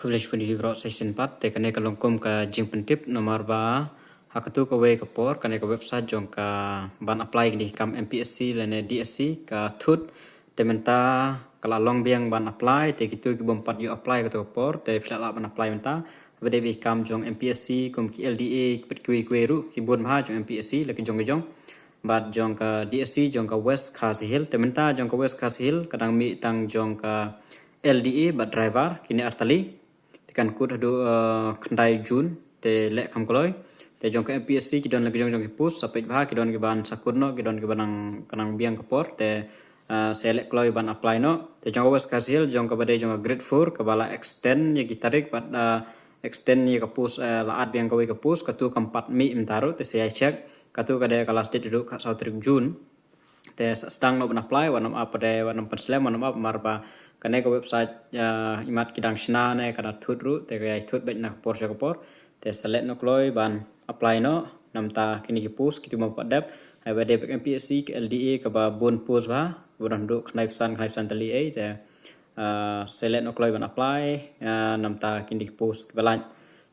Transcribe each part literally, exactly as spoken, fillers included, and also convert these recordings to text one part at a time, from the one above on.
Khublei shibun ïa phi baroh sa shisien pat. Te kane ka long kum ka jingpyntip namar ba ha katu kawei ka por kane ka website jong ka ban apply kine ki kam M P S C lane D S C ka thut. Te mynta ka la long biang ban apply, te kito ki bym pat ïoh apply katu ka por te phi lah lah ban apply mynta. Ba dei ba ki kam jong M P S C kum ki L D A, ki pat kiwei kiwei ruh ki bun bha jong M P S C la ki jong ki jong. Bad jong ka D S C jong ka West Khasi Hills, te mynta jong ka West Khasi Hills ka dang mih tang jong ka L D A bad driver kine artylli. Te kan kut haduh, eh, khyndai June te leh kham kloi. Te jong ka M P S C ki don la ki jong jong ki post, sa peit bha ki don ki ban sa kut noh, ki don ki ban nang, ka nang biang ka por te, eh, sa leh kloi ban apply noh. Te jong ka West Khasi Hills jong ka ba dei jong ka grade four ka ba la extend ïa ki tarik bad, eh, extend ïa ka post, eh, la add biang kawei ka post, katu kam pat mih mynta ruh te sa ïai check. Katu ka dei ka last date ruh ka saw tarik June. Te sa sdang noh ban apply, wat nym ap pat, wat nym pynslem, wat nym ap namar ba kane ka website, eh, imat ki dang shna ne ka da thut ruh, te ka ïai thut beit na ka por sha ka por. Te sa leh noh kloi ban apply noh, namta kine ki post kito bym pat dep. Haba dei bad M P S C ka L D A ka ba bun post bha, ba don haduh khyndai phew san, khyndai phew san tylli ei, te, eh, sa leh noh kloi ban apply, eh, namta kine ki post ki ba lait.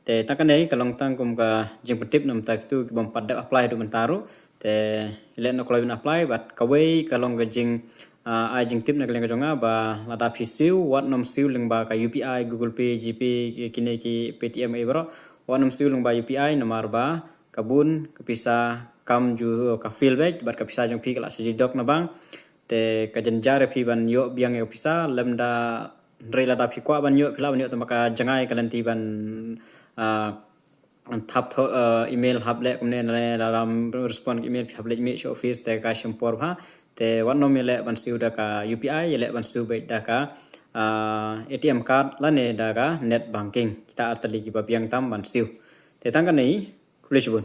Te tang kane ka long tang kum ka jingpyntip namta kito ki bym pat dep apply haduh mynta ruh. Te leh noh kloi ban apply bad kawei ka long ka jing, ah, ai jingtip na ka liang ka jong nga ba lada phi siew wat nym siew lyngba ka U P I, Google Pay, GPay, ki-, kine ki Paytm ei baroh. Wat nym siew lyngba U P I namar ba ka bun ka pisa kam ju ka fail beit bad ka pisa jong phi ka la sa ju dok na bank. Te ka jynjar ïa phi ban ïoh biang ïa ka pisa lymda, hynrei lada phi kwah ban ïoh phi lah ban ïoh, tangba ka jngai ka lynti ban, ah, thap thoh, eh, email hap leh kumne ne lada ym respond email phi hap leit mih sha office te ka shim por bha. Te wat nym ïaleh ban siew da ka U P I, ïaleh ban siew beit da ka, ah, A T M card lane da ka net banking. Kita artylli ki ba biang tam ban siew. Te tang kane, khublei shibun.